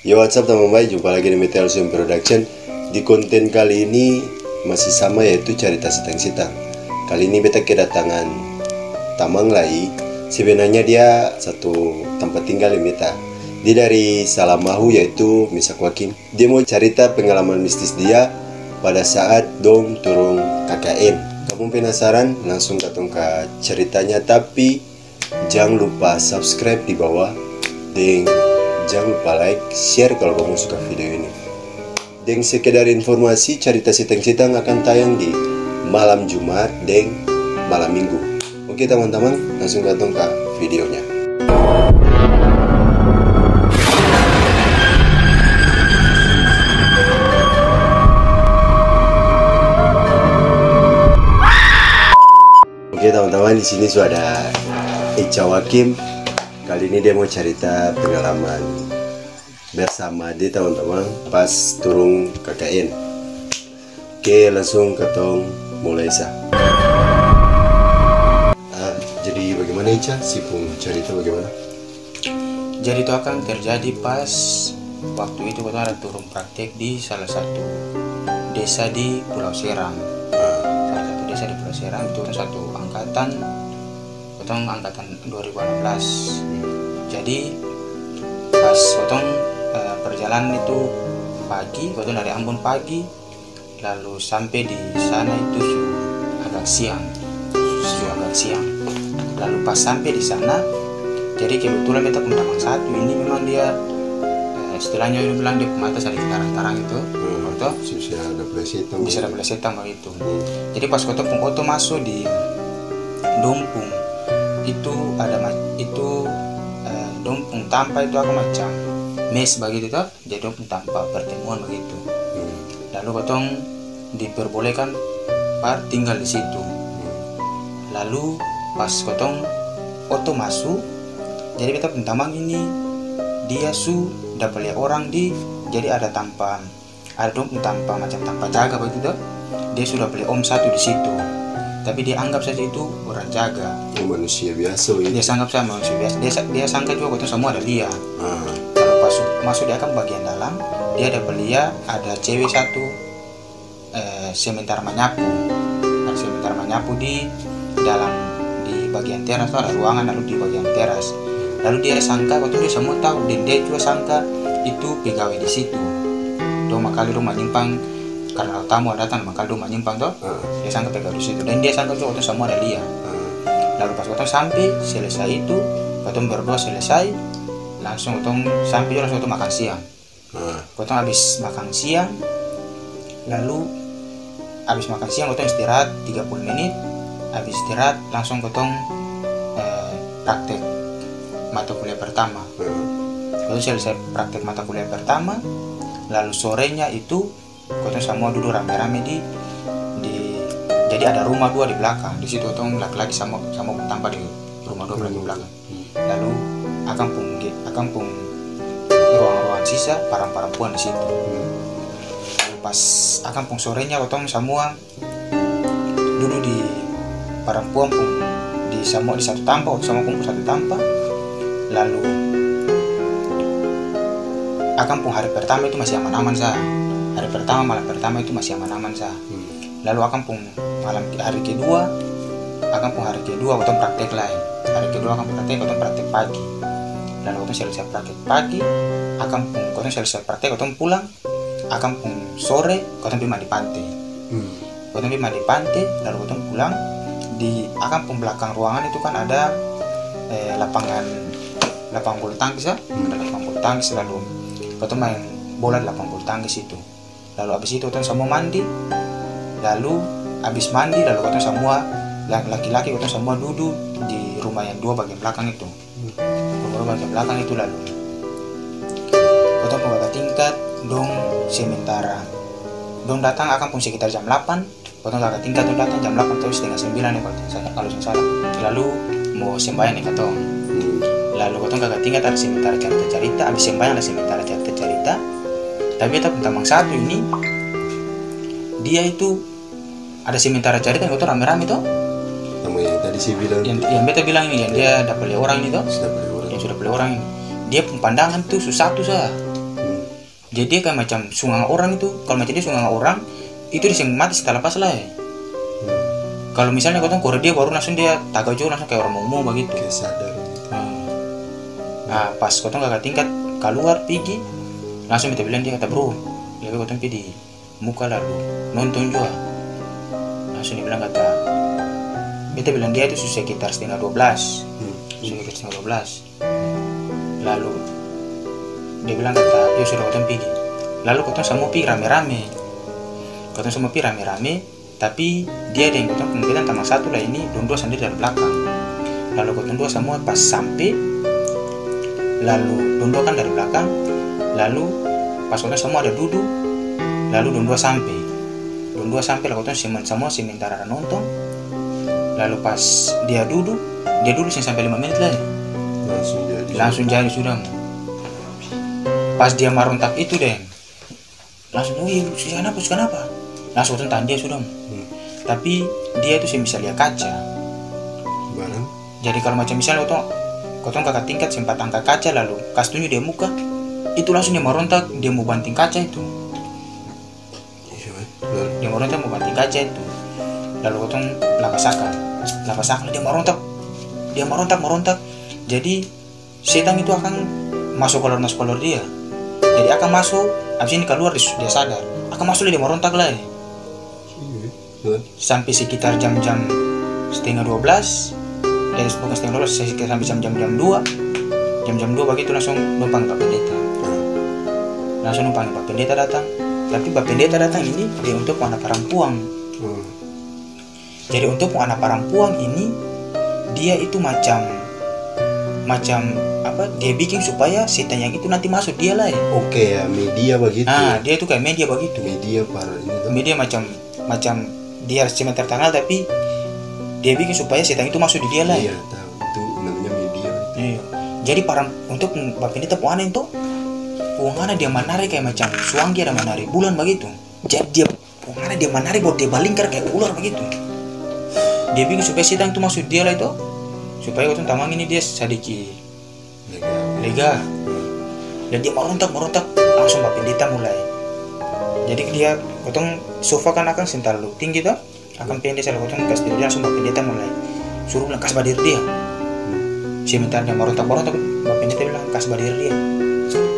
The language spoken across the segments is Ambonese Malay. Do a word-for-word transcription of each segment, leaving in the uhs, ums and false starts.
Yo, what's up tamang bae, jumpa lagi deng beta L C M Production. Di konten kali ini masih sama, yaitu carita sitang-sitang. Kali ini beta kedatangan tamang lai. Sebenarnya dia satu tampa tinggal deng beta. Dia dari Salamahu, yaitu Misak Wakim. Dia mo carita pengalaman mistis dia pada saat dong turung K K N. Kamong penasaran? Langsung katong ka ceritanya, tapi jang lupa subscribe di bawah, deng jang lupa like, share kalo kamong suka video ini. Deng sekedar informasi, carita sitang-sitang akan tayang di malam Jumat deng malam Minggu. Oke, tamang-tamang, langsung katong ka videonya. Oke, tamang-tamang, di sini su ada Ica Wakim. Kali ini dia mo carita pengalaman bersama dia, tamang-tamang, pas turung K K N. Oke, langsung katong mulai sa. Ah, jadi bagaimana, Ica? Si pung carita bagaimana? Jadi, itu akan terjadi pas waktu itu katong ada turung praktek di salah satu desa di Pulau Seram. Ah. Salah satu desa di Pulau Seram, itu katong satu angkatan, katong angkatan dua ribu enam belas. Jadi, pas katong, eh, perjalanan itu pagi, katong dari Ambon pagi, lalu sampe di sana itu su agak siang, su agak siang. Lalu pas sampe di sana, jadi kebetulan beta pung tamang satu ini memang dia, eh, istilahnya dia bilang dia pung mata sadiki tarang-tarang itu, Hmm. to? Bisa ada plesetang Bisa ada begitu. Plesetang begitu. Hmm. Jadi pas katong pung oto maso di dong pung itu ada ma-, itu, eh, dong pung tampa itu akang macam mes bagitu to, jadi dong pung tampa pertemuan bagitu. Hmm. Lalu katong diperbolehkan par tinggal di situ. Hmm. Lalu pas katong oto maso, jadi beta pung tamang ini dia su dapa lia orang di, jadi ada tampa ada dong pung tampa, macam tampa jaga bagitu to. Dia su dapa lia om satu di situ. Tapi dia anggap saja itu orang jaga. Oh, manusia biasa bagitu. Dia sangka sa manusia biasa. Dia sa-, dia sangka jua katong samua ada lia. Ah. Lalu pas su-, maso di akang bagian dalam, dia dapa lia ada cewe satu, eh, sementara manyapu. Ada sementara manyapu di dalam, di bagian teras to, ada ruangan lalu di bagian teras. Lalu dia sangka, katong jua samua tau, deng dia jua sangka itu pegawe di situ. Dong mangkali dong manyimpang, karna tamu ada datang, mangkali dong manyimpang to. Heeh. Dia sangka pegawe di situ. Dan dia sangka jua katong samua ada lia. Heeh. Lalu pas katong sampe, selesai itu, katong berdoa selesai, langsung katong sampe jua langsung katong makang siang. Ah. Kotong abis makang siang, lalu abis makang siang kotong istirahat tiga puluh menit, abis istirahat langsung kotong, eh, praktek mata kuliah pertama. Hmm. Kotong selesai praktek mata kuliah pertama, lalu sorenya itu kotong samua dudu rame-rame di, di, jadi ada rumah dua di blakang. Di situ kotong laki-laki samua, samua tampa di rumah dua di blakang. Lalu akang pung ge-, akang pung ruangan-ruangan sisa parampuan-parampuan di situ. Lalu pas akang pung sorenya kotong samua dudu di parampuan pung, di samua di satu tampa, kotong samua kumpul satu tampa. Lalu akang pung hari pertama itu masih aman-aman sa. Hari pertama, malam pertama itu masih aman-aman sa. Lalu akang pung malam, hari kedua, akang pung hari kedua kotong praktek lai. Hari kedua akang praktek, kotong praktek pagi. Lalu kotong selesai praktek pagi, akang pung, kotong selesai praktek, kotong pulang, akang pung sore, kotong pi mandi pante. Hmm. Kotong pi mandi pante, lalu kotong pulang, di akang pung blakang ruangan itu kan ada, eh, lapangan, lapangan bulu tangkis, ya? Hmm. Ada lapangan bulu tangkis, lalu kotong maeng bola di lapangan bulu tangkis itu. Lalu abis itu kotong samua mandi. Lalu abis mandi, lalu kotong samua la-, laki-laki kotong samua dudu di rumah yang dua bagian blakang itu. Rumah-rumah bagian blakang itu lalu kotong pung kaka tingkat dong sementara dong datang akang pung sekitar jam lapan. Kotong kaka tingkat dong datang jam lapan atau setengah sembilan ya, kalo seng salah, kalo seng salah. Lalu mo sembayang deng katong. Hmm. Lalu kotong kaka tingkat ada sementara carita-carita, abis sembayang ada sementara carita-carita. Tapi beta pung tamang satu ini, dia itu ada sementara carita deng kotong rame-rame to. Sama yang tadi saya bilang. Yang, yang beta bilang ini, yang dia dapa lia orang ini to. Sudah beli orang. Yang sudah beli orang ini. Dia pung pandangan tuh su satu sa. Hmm. Jadi dia kaya macam sunganga orang itu. Kalo macam dia sunganga orang, itu dia seng mati, seng talapas lai. Hmm. Kalo misalnya katong kore dia, baru langsung dia taga jua, langsung kaya orang mongmo bagitu. Kaya sadar gitu. Hmm. Nah, pas katong kaka tingkat kaluar pigi, langsung beta bilang dia kata, "Bro, lebe katong pi di muka lalu nonton jua." Langsung dia bilang kata, beta bilang dia itu su sekitar setengah dua belas. Hmm. Su sekitar setengah dua belas. Lalu dia bilang kata, "Yo sudah, katong pigi." Lalu katong samua pi rame-rame. Katong samua pi rame-rame, tapi dia deng katong pung, beta tamang satu lai ini, dong dua sandiri dari blakang. Lalu katong dua samua pas sampe, lalu dong dua kan dari blakang, lalu pas katong samua ada dudu, lalu dong dua sampe. Dong dua sampe, lalu katong semen-, samua sementara ada nonton. Lalu pas dia dudu, dia dudu seng sampe lima menit lai. Langsung jadi. Langsung jadi sudah. Pas dia marontak itu deng, langsung, "Wih, su kanapa, su kanapa?" Langsung katong tahan dia sudah. Hmm. Tapi dia itu seng bisa lia kaca. Barang? Jadi kalo macam misalnya katong, katong kaka tingkat sempat angka kaca lalu kas tunju dia muka, itu langsung dia marontak, dia mo banting kaca itu. Iya, eh, betul. Dia baru tau mo banting kaca itu. Lalu katong lapas akang. Lapas akang, dia marontak. Dia marontak, marontak. Jadi, setang itu akang maso kolor, maso kolor dia. Jadi, akang maso, abis ini kaluar, dia su-, dia sadar. Akang maso lai, dia marontak lai. Iya, eh, betul. Sampe sekitar jam-jam setengah dua belas, eh, bukan setengah dua belas, sekitar sampe jam-jam, jam dua, jam-jam dua bagitu langsung dong pangge pa pendeta. Hmm. Langsung dong pangge pa pendeta datang. Tapi pa pendeta datang ini dia untuk ana parampuang. Hmm. Jadi untuk ana parampuang ini, dia itu macam, macam apa, dia biking supaya setan yang itu nanti maso dia lai. Oke, ya, media bagitu. Ah, dia itu kaya media bagitu. Media par ini tuh. Media macam macam dia sementara tangal, tapi dia biking supaya setang itu maso di dia lai. Iya, tahu. Itu namanya media. Iya. Jadi, param-, untuk ba pendeta pung ana itu, pung ana dia manari kaya macam suanggi ada manari bulan bagitu. Jadi, dia pung ana dia manari baru dia balingkar kaya ular bagitu. Dia biking supaya setang itu maso di dia lai to, supaya katong tamang ini dia sadiki Lega. Lega. Dan dia marontak, marontak, langsung ba pendeta mulai. Jadi dia, katong sofa kan akang seng talalu tinggi to, akang pende, sala katong kas tidur dia, langsung ba pendeta mulai. Suruh bilang, "Kas badir dia." Hmm. Sementara dia marontak, marontak, ba pendeta bilang, "Kas badir dia."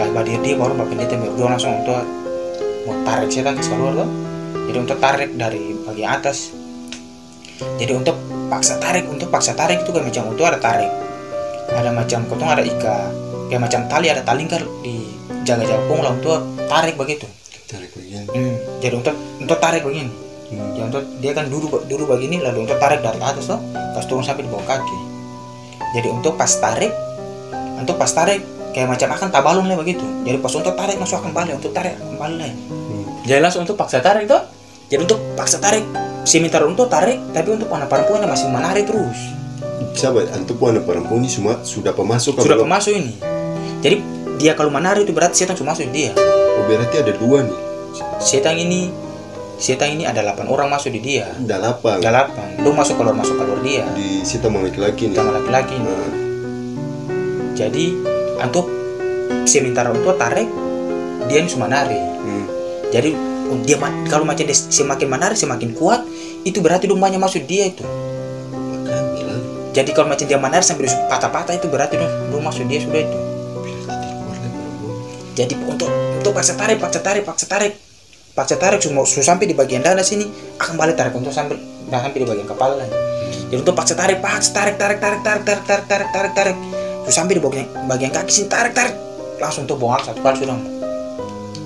Kas badir dia, baru ba pendeta berdua langsung untuk mo tarek setang kas kaluar to. Jadi untuk tarek dari bagian atas. Jadi untuk paksa tarek, untuk paksa tarek itu kaya macam untuk ada tarek, ada macam katong ada ika, kaya macam tali ada talingkar di jaga-jaga pung lah untuk tarek bagitu. Tarek begini. Hmm, jadi untuk, untuk tarek begini. Hmm. Ya, untuk dia kan dudu, dudu begini, lalu untuk tarek dari atas to, kas turun sampe di bawah kaki. Jadi untuk pas tarek, untuk pas tarek kaya macam akang tabalun lai begitu. Jadi pas untuk tarek langsung akang bale, untuk tarek akang bale lai. Hmm. Jadi langsung untuk paksa tarek to. Jadi untuk paksa tarek, sementara untuk tarek, tapi untuk ana parampuang ini masih manari terus. Sabar, antu pung ana parampuang ini suma-, su dapa maso ka balong? Su dapa maso ini. Jadi dia kalu manari itu berarti setang su maso di dia. Oh, berarti ada dua nih. Setang ini, setang ini ada delapan orang maso di dia. Dalapan? Dalapan. Dong maso kaluar, maso kaluar dia. Di setang laki-laki nih? Setang laki-laki nih. Ah. Jadi, antu sementara antu tarek, dia ni su manari. Hmm. Jadi, dia ma-, kalu macam dia semakin manari, semakin kuat, itu berarti dong banya maso dia itu. Makanya. Jadi, kalu macam dia manari sampe dia su patah-patah, itu berarti dong, dong maso dia sudah itu. Berarti dia kuat lagi, Bro. Jadi, untuk, untuk paksa tarek, paksa tarek, paksa tarek. Paksa tarek su mo-, su sampe di bagian dada sini, akang bale tarek antu sampe, nah, sampe di bagian kapala lai. Jadi antu paksa tarek, paksa tarek, tarek, tarek. Su sampe di bagian, bagian kaki sini, tarek, tarek. Langsung antu bongkar satu kali sudah.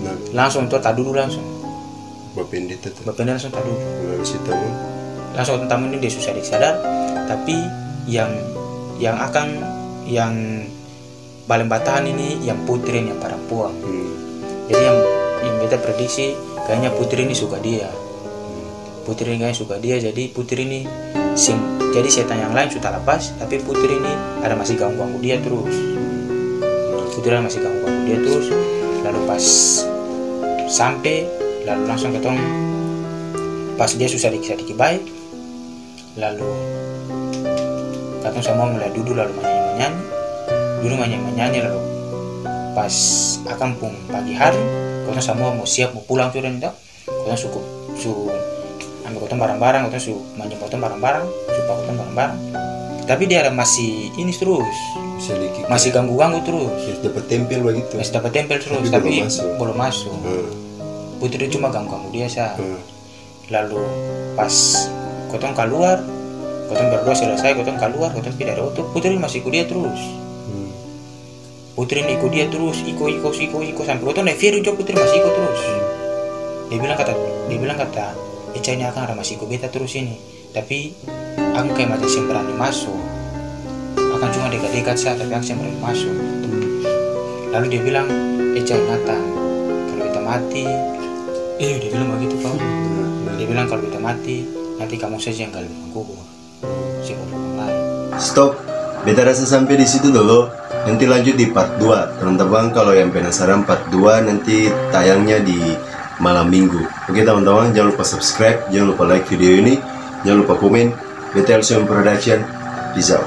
Nah. Langsung antu tadudu langsung. Bapendeta tu. Bapendeta langsung tadudu. Lalu si tamu? Langsung tamu ini dia su sadiki sadar, tapi yang, yang akang, yang paleng batahan ini yang putri ni, yang parampuang. Hmm. Jadi yang, yang beta prediksi kayaknya putri ni suka dia. Hmm. Putri ni kayaknya suka dia, jadi putri ni seng, jadi setang yang lain su talapas, tapi putri ni ada masih ganggu-ganggu dia terus. Hmm. Putri ada masih ganggu-ganggu dia terus, lalu pas sampe, lalu langsung katong, pas dia su sadiki-sadiki bae, lalu katong samua mulai dudu lalu manyanyi-manyanyi. Dudu manyanyi-manyanyi lalu pas akang pung pagi hari, Kotong samua mo siap mo pulang sudah nih to. Kotong su, su ambe kotong barang-barang, kotong su manja kotong barang-barang, su pa kotong barang-barang. Tapi dia ada masih ini terus. Masih ada kiki. Masih ganggu-ganggu terus. Masih dapat tempel begitu. Masih dapat tempel terus, tapi belum masuk. Tapi belum masuk. Hmm. Putri cuma ganggu-ganggu dia sa. Hmm. Lalu pas kotong kaluar, kotong berdua selesai, kotong kaluar, kotong pi dari oto, Putri masih iko dia terus. Hmm. Putri ni iko dia terus, iko, iko, iko, iko, sampe kotong nae feri jua Putri masih iko terus. Dia bilang kata, dia bilang kata, "Eca, ini akang ada masih iko beta terus ini. Tapi akang kaya macam seng berani maso. Akang cuma dekat-dekat sa, tapi akang seng berani maso." Lalu dia bilang, "Eca, ingatan, kalo beta mati," eh, dia bilang bagitu, kau. Dia bilang, "Kalo beta mati, nanti kamong saja yang gali kubur." Stop. Beta rasa sampe di situ dolo. Nanti lanjut di part dua. Teman-teman, kalau yang penasaran part dua, nanti tayangnya di malam minggu. Oke, teman-teman, jangan lupa subscribe, jangan lupa like video ini, jangan lupa komen. B T L Sound Production. Peace out.